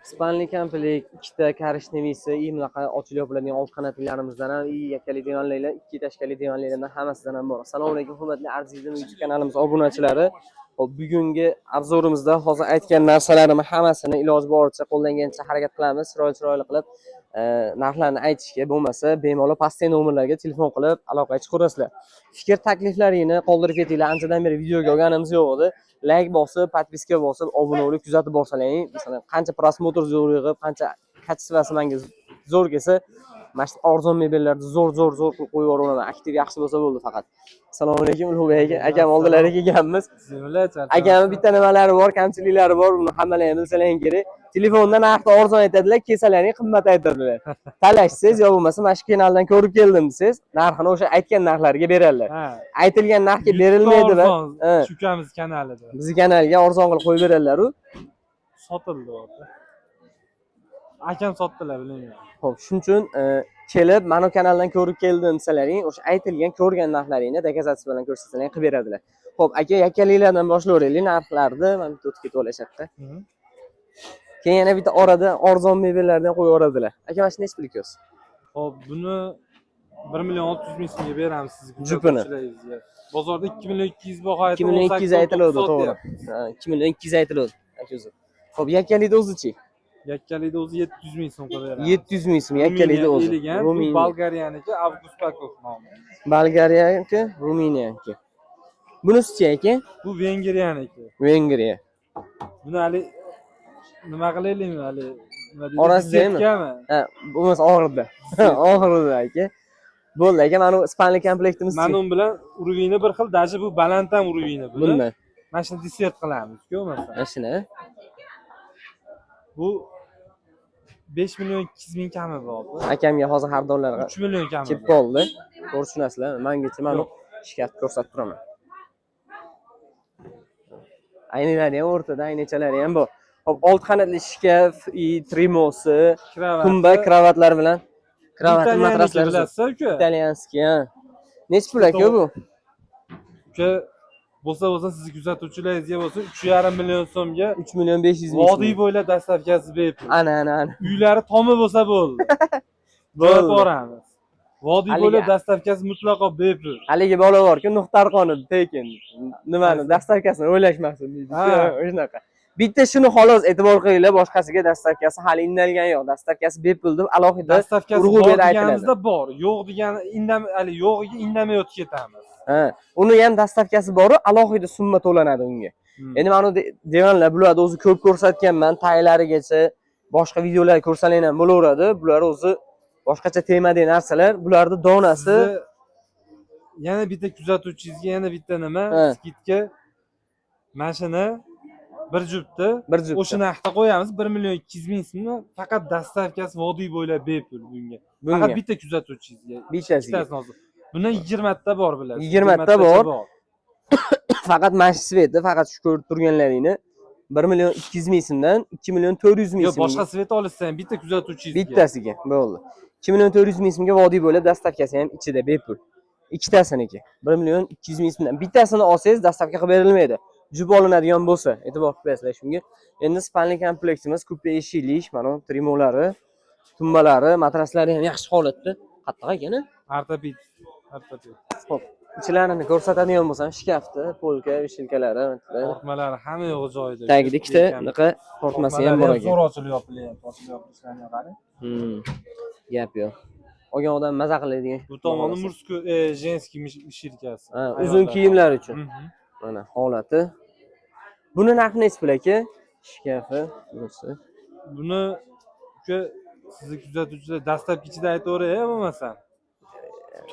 Спальный komplekt ikkita коричневый si и bunaqa ochilib yopiladigan olti qanotlilarimizdan ham, и yakkali divanliklar, ikki этажка li divanliklardan hammasidan ham bor. Assalomu alaykum, hurmatli Arziydim YouTube kanalimiz obunachilari. Xo'p, bugungi обзор imizda hozir aytgan narsalarimni hammasini iloji boricha qo'llangancha harakat qilamiz, chiroyli chiroyli qilib narxlarni aytishga. Bo'lmasa bemalol pastdagi nomerlarga telefon qilib aloqaga chiqaverasizlar. Fikr takliflaringni qoldirib ketinglar. Anchadan beri videoga olganimiz yo'q edi. Layk bosib, подписка bosib, obuna bo'lib kuzatib borsalaring, masalan, qancha просмотр zo'r yig'ib, qancha качество si menga zo'r kelsa, mana shu arzon mebellarni zo'r zo'r zo'r qilib qo'yib yuboraman. Aktiv yaxshi bo'lsa bo'ldi faqat. Assalomu alaykum, Ulug'bek aka. Akam oldilariga kelganmiz. Akamni bitta nimalari bor, kamchiliklari bor, buni hammalar ham bilsalaring kerak. Telefonda narxni arzon aytadilar, kelsalaring qimmat aytadilar. Talashsangiz yo bo'lmasa mana shu kanaldan ko'rib keldim desangiz, narxini o'sha aytgan narxlarga beradilar. Aytilgan narxga berilmaydi va va shu ukamiz kanalida. Bizni kanalga arzon qilib qo'yib beradilar u. Sotildi o'rta. Akam sotdilar, bilmayman. Xo'p, shuning uchun kelib mana bu kanaldan ko'rib keldim desalaring, o'sha aytilgan, ko'rgan narxlaringni доказательство bilan ko'rsatsalaring qilib beradilar. Xo'p, aka, yakkaliklardan boshlayveraylik narxlarni. Mana bitta o'tib ketib olashyapti. Keyin yana bitta orada arzon mebellardan qo'yib yuboradilar. Aka, mana shu nechi pul ekan? Xo'p, buni 1 million 600 ming so'mga beramiz sizga. Jupini. Kuzatuvchilaringizga. Bozorda 2 million 200 baho 2 million 200 aytiladi, to'g'ri. Ha, 2 million 200 aytiladi. Aka o'zi. Xo'p, yakkalikni o'zichi? Yakkalikni o'zi 700 ming so'm qilib beramiz. 700 ming so'm yakkalikni o'zi. Ruminiya, bu Ruminiya. Bolgariyaniki, Avgust Pakov nomi. Bolgariyaniki, Ruminiyaniki. Bunisichi, aka? Bu Vengriyaniki. Vengriya. Buni hali nima qilaylikmi hali? Nima deydi? Orasidami? Desertkami? Ha, bo'lmasa oxirida. Oxirida, aka. Bo'ldi, aka, mana bu спальный komplektimiz. Mana u bilan уровень i bir xil, даже bu baland ham уровень i buni. Bundan. Mana shuni desert qilamiz, masalan. Mana shuni. Bu 5 million 200 ming kami bor. Akamga hozir har dollarga 3 million kami. Kelib qoldi. To'g'ri tushunasizlar. Mangacha mana Yo'q. shkaf ko'rsatib turaman. Aynalari ham o'rtada, aynachalari ham bor. Xo'p, olti qanotli shkaf, и trimosi, Кровать. Tumba, кравать lar bilan. Кровать matraslari. Bilasiz, uka. Итальянский, ha. Nechi pul, aka, bu? Uka, bo'lsa bo'lsa sizni kuzatuvchilaringizga bo'lsa 3,5 million so'mga 3 million 500 ming. Vodiy bo'ylab доставка si bepul. Ana, ana, ana. Uylari tomi bo'lsa bo'ldi. Bo'ldi. Jo'natib yuboramiz. Vodiy bo'ylab доставка si mutlaqo bepul. Haligi bola borku, Nuqtarqoni tekin. Nimani, доставка sini o'ylashmasin deydi. Shunaqa. Bitta shuni xolos e'tibor qilinglar, boshqasiga доставка si hali indalgani yo'q. Доставка si bepul deb alohida Доставка si urg'u bor berib aytiladi. Deganimizda bor, yo'q degani indam hali yo'g'iga indamay o'tib ketamiz. Ha, uni ham доставка si boru, alohida summa to'lanadi unga. Endi mana bu divanlar, bularni o'zi ko'p ko'rsatganman, taylarigacha boshqa videolar ko'rsalaring ham bo'laveradi. Bular o'zi boshqacha temadagi narsalar. Bularni donasi Sizni yana bitta kuzatuvchingizga yana bitta nima скидка, mana shuni bir juftni bir juft. O'sha narxda qo'yamiz, 1 million 200 ming so'mni, faqat доставка si vodiy bo'ylab bepul bunga. Bunga. Faqat bitta kuzatuvchingizga. Bittasiga. Ikkitasini hozir. Bundan 20 ta bor, bilasiz. 20 ta 20 bor. Bor. Faqat mana shu цвет i, faqat shu ko'rib turganlaringni 1 million 200 ming so'mdan 2 million 400 ming Yo'q, so'mga. Boshqa цвет olishsa ham bitta kuzatuvchingizga. Bittasiga bo'ldi. 2 million 400 ming so'mga vodiy bo'ylab доставка si ham ichida bepul. Ikkitasiniki 1 million 200 ming so'mdan. Bittasini olsangiz, доставка qilib berilmaydi. Jup olinadigan bo'lsa, e'tibor qilib qo'yasizlar shunga. Endi спальный kompleksimiz kupe eshikli, mana bu trimolari, tumbalari, matraslari ham yaxshi holatda. Qattiq ekan, a? Ortoped. Ortoped. Xo'p, ichilarini ko'rsatadigan bo'lsam, shkafda, полка, вешалка lari, Tortmalari hamma yo'g'i joyida. Tagida ikkita bunaqa tortmasi ham bor ekan. Zo'r ochilib yopilyapti. Ochilib yopilishlarini qarang. Gap yo'q. Olgan odam maza qiladigan. Bu tomoni мужской, женский мешалка si. Ha, uzun kiyimlar uchun. Mana holati. Buni narxi nechi pul, aka? Shkafi, bunisi. Buni, uka, sizni kuzatuvchilar dastlabki ichida aytaveray, bo'lmasam.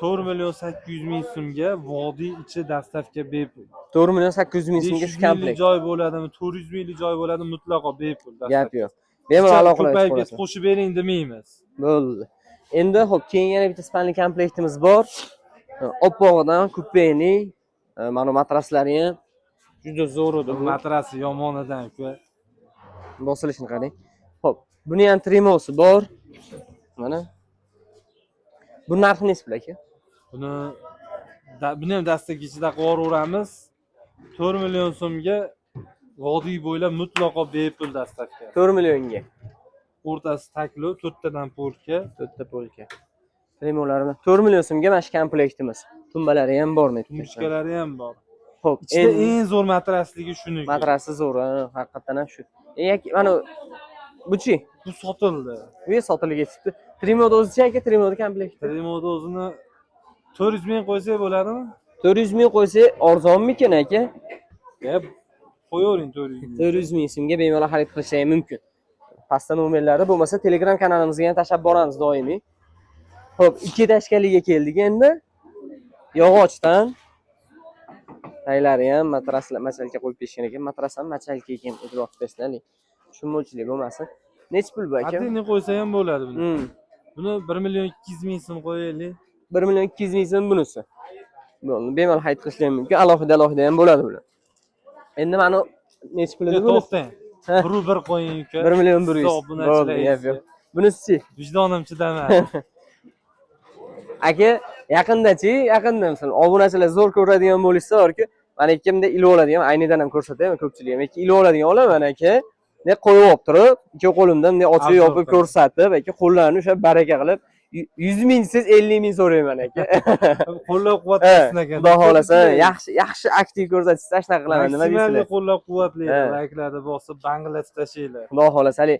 4 million 800 ming so'mga vodiy ichi, доставка bepul. 4 million 800 ming so'mga 500 shu minglik komplekt. Joy bo'ladimi, 400 minglik joy bo'ladimi, mutlaqo bepul. Gap yo'q. Bemalol aloqalar Ko'payib chiqib ketib qo'shib bering demaymiz. Bo'ldi. Endi xo'p, keyin yana bitta спальный komplektimiz bor. Oppog'idan купейный, mana matraslari ham juda zo'r edi bu. Matrasi yomonidan, uka. Bosilishini qarang. Xo'p, buni ham trimosi bor. Mana. Bu narxi nechi pul, aka? Buni ham dastak ichida qilib yuboraveramiz. 4 million so'mga vodiy bo'ylab mutlaqo bepul доставка. 4 millionga. O'rtasi taklov, to'rttadan polka. To'rtta polka. Tremolarini 4 million so'mga mana shu komplektimiz. Tumbalari ham bormi? Tumbuchkalari ham bor. Xo'p, Ichida endi eng zo'r matrasligi shuniki. Matrasi zo'r, ha, haqiqatdan ham shu. Mana buchi? Bu sotildi. Bu sotilib ketibdi. Trimoda o'zicha aka, Trimoda komplekti. Trimoda o'zini 400 ming qo'ysak bo'ladimi? 400 ming qo'ysak arzonmikin aka? E, qo'yavering 400 ming. 400 ming so'mga bemalol xarid qilish ham mumkin. Pastda nomerlari bo'lmasa Telegram kanalimizga ham tashlab boramiz doimiy. Xo'p, ikki tashkaliga keldik endi. Yog'ochdan taylari ham matraslar machalka qo'yib berishgan ekan. Matras ham machalka ekan, e'tibor qilib bersinlar. Tushunmovchilik bo'lmasin. Nechi pul bu aka? Отдельный qo'ysa ham bo'ladi buni. Buni 1 million 200 ming so'm qo'yaylik. 1 million 200 ming so'm bunisi. Bo'ldi, bemalol xarid qilish ham mumkin. Alohida alohida ham bo'ladi bular. Endi mana nechi pul edi Yo'q, bunisi? to'xtang. Ha. Bir bir qo'ying uka. 1 million 100. Siz obunachilar. Bo'ldi, gap yo'q. Bunisi-chi? Vijdonim chidamadi. Aka, yaqindachi, yaqinda misol obunachilar zo'r ko'radigan bo'lishsa borku, mana ikkimda ilib oladigan, aynidan ham ko'rsatayman ko'pchilikka. Ikki ilib oladigan olaman aka. Ne qo'yib olib turib, ikki qo'limdan ne ochib Abzor yopib qilib. Ko'rsatib, aka qo'llarini ushlab baraka qilib 100 ming desangiz 50 ming so'rayman aka. Qo'llab quvvatlasin ekan. Xudo xohlasa, yaxshi yaxshi aktiv ko'rsatishsa shunaqa qilaman. Nima Maksimal deysizlar? Qo'llab quvvatlaydi. Ha. Layklarni bosib, banglatib tashlanglar. Xudo xohlasa, hali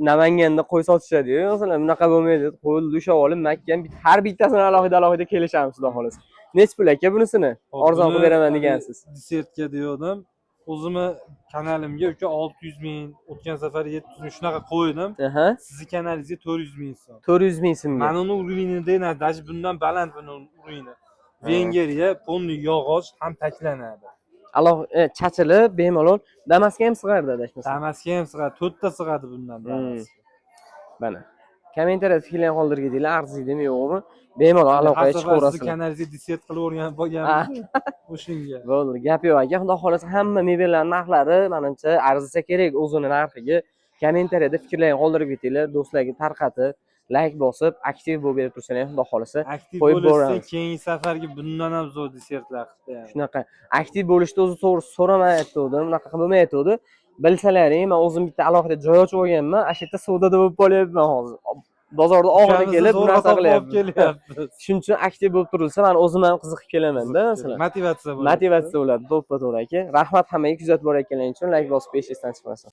Namanganda qo'y sotishadi-yu, masalan, bunaqa bo'lmaydi. Qo'lni ushlab olib, mahkam har bittasini alohida alohida kelishamiz, xudo xohlasa. Nechi pul aka bunisini? Hop, Arzon buni qilib beraman degansiz. Desertga deyordum. O'zimni kanalimga uka 600 ming, o'tgan safar 700 ming shunaqa qo'ydim. Sizni kanalingizga 400 ming so'm. 400 ming so'mga. Mana uni уровень ida, даже bundan baland buni уровень i. Vengeriya, полный yog'och ham taklanadi. Aloh chachilib bemalol Damasga ham sig'ardi adashmasam. Damasga ham sig'adi, to'rtta sig'adi bundan Damas. Mana. Kommentariyada fikrlarni qoldirib ketinglar, arziydimi yo'qmi? Bemalol Har aloqaga safar sizni chiqaverasizlar. kanalingizga desert qilib o'rganib bo'lganmiz. O'shanga. Bo'ldi, gap yo'q aka. Xudo xohlasa hamma mebellarning narxlari menimcha arzisa kerak o'zini narxiga. Kommentariyada fikrlarni qoldirib ketinglar, do'stlarga tarqatib, layk bosib, aktiv bo'lib berib tursanglar ham xudo xohlasa Aktiv qo'yib bo'lishsa boramiz. Keyingi safargi bundan ham zo'r desertlar qilib qo'yamiz. Shunaqa aktiv bo'lishni o'zi to'g'risi so'ramayotgandim, unaqa qilib bo'lmayotgandi. Bilsalaring, men o'zim bitta alohida joy ochib olganman, ana shu yerda savdoda bo'lib qolyapman hozir. Bozorda oxiri Ukamizni kelib bu zo'rg'a narsa topib olib qilyapman. kelyapmiz. Shuning uchun aktiv bo'lib turilsa, men o'zim ham qiziqib kelamanda, masalan. Motivatsiya bo'ladi. Motivatsiya bo'ladi, to'ppa to'g'ri aka. Rahmat hammaga kuzatib borayotganlaring uchun, layk bosib besh esdan chiqmasin.